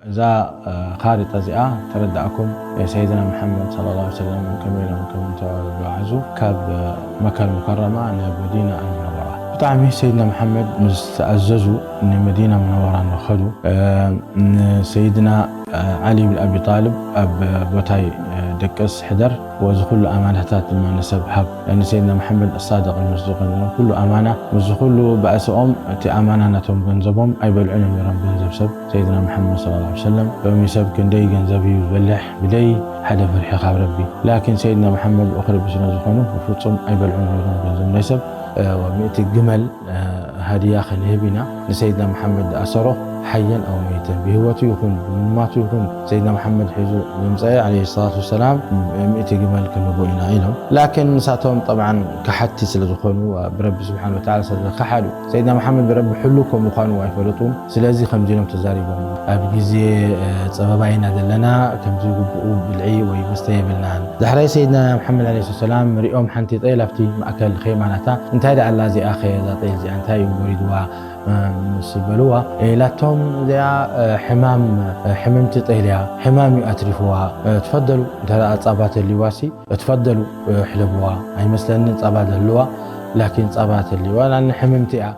እዛ ኻሪጣ እዚኣ ተረዳእኩም ሰይድና መሓመድ ሰለላሁ ዐለይሂ ወሰለም ከመይ ኢሎም ከም እንተጓዓዙ ካብ መካ ሙከረማ ናብ መዲና ኣልሙነወራ። ብጣዕሚ ሰይድና መሓመድ ምስ ተኣዘዙ ንመዲና ሙነወራ ንኸዱ። ንሰይድና ዓሊ ብን ኣቢ ጣልብ ኣብ ቦታይ ደቅስ ሕደር፣ ወዚ ኩሉ ኣማናታት ድማ ንሰብ ሃብ። ያኒ ሰይድና መሓመድ ኣሳደቕ መስዱቕ እዮም። ኩሉ ኣማና፣ ምስዚ ኩሉ ባእስኦም እቲ ኣማና ናቶም ገንዘቦም ኣይበልዑን እዮም ነይሮም። ገንዘብ ሰብ ሰይድና መሓመድ ሰለላሁ ዐለይሂ ወሰለም፣ ሎሚ ሰብ ክንደይ ገንዘብ እዩ ዝበልሕ ብደይ ሓደ ፍርሒ ካብ ረቢ። ላኪን ሰይድና መሓመድ ልኡኽ ረቢ ስለ ዝኾኑ ብፍጹም ኣይበልዑን ነይሮም ገንዘብ ናይ ሰብ። እ፣ ወሚእቲ ግመል፣ እ፣ ሃድያ ክንህብ ኢና ንሰይድና መሓመድ ዝኣሰሮ ሓየን ኣው መይተን ብህይወቱ ይኹን ብምማቱ ይኹን ሰይድና መሓመድ ሒዙ ዘምፀአ ዓለይሂ ሰላቱ ወሰላም ሚእቲ ግመል ክንህቦ ኢና ኢሎም። ላኪን ንሳቶም ጠብዓን ከሓድቲ ስለ ዝኾኑ ብረቢ ስብሓን ወተዓላ ስለ ዝከሓዱ ሰይድና መሓመድ ብረቢ ሕሉ ከም ምዃኑ ኣይፈለጡን። ስለዚ ከምዚ ኢሎም ተዛሪቦም። ኣብ ግዜ፣ እ፣ ጸበባ ኢና ዘለና፣ ከምዚ ግቡኡ ብልዒ ወይ መስተ የብልናን። ዳሕራይ ሰይድና መሓመድ ዓለይሂ ሰላም ሪኦም ሓንቲ ጤል ኣብቲ ማእከል ኼማ ናታ፣ እንታይ ደኣ ኣላ እዚኣ ኸ እዛ ጤል እዚኣ እንታይ እዩ ወሪድዋ? እ፣ ምስ በልዋ፣ ኢላቶም እዚኣ፣ እ፣ ሕማም፣ እ፣ ሕምምቲ ጤል እያ፣ ሕማም እዩ ኣትሪፍዋ። እ፣ ትፈደሉ፣ እንተ ደኣ ጻባ ተልይዋሲ፣ እ፣ ትፈደሉ፣ እ፣ ሕለብዋ። ኣይመስለኒ ጻባ ደልዋ፣ ላኪን ጻባ ተልይዋ፣ ናኒ ሕምምቲ እያ።